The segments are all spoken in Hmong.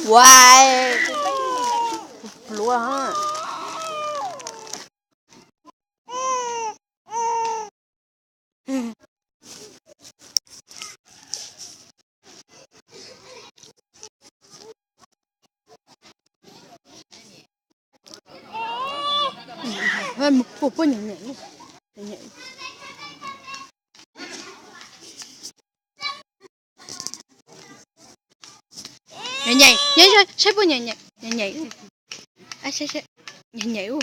Ua, pluav. Puas puas nyem nyem. Nyem nyem, saib puas nyem nyem, nyem nyem. Nyem nyem ua.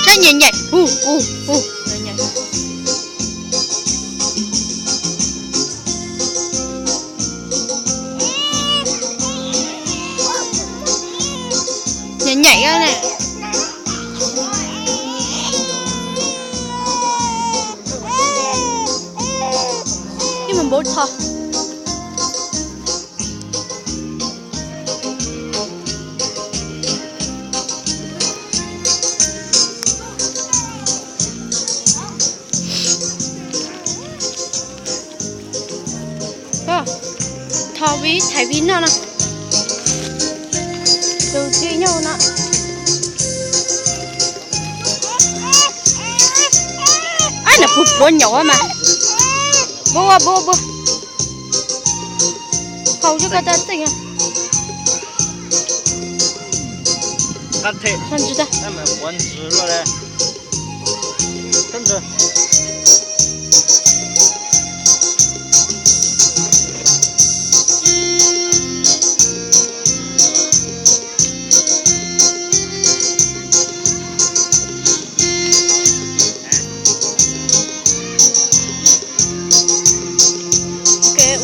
Saib nyem nyem, u u u, nyem nyem. Nyem nyem ne. Ib mus npaum tho. Tho vij, thaiv vij noj no. Tus tij nyuj no. Ab, nws puas puav nyaum mas. Npua, npua, npua. Haus coj koj txaj txeej. Ua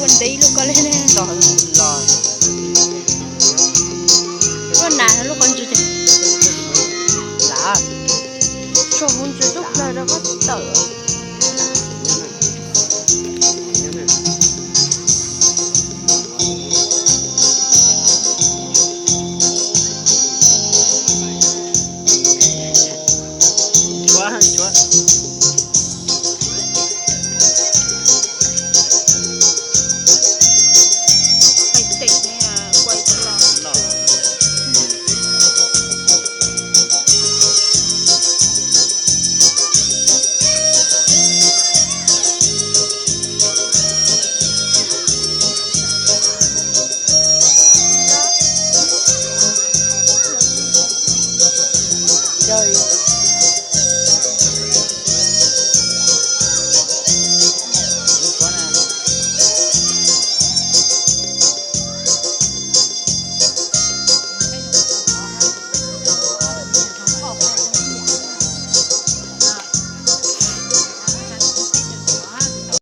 ntev ib lub ko li ne. Lub nas lub qhov ntswg ces. Tso hauv ntswg tub plaws rau koj tawm.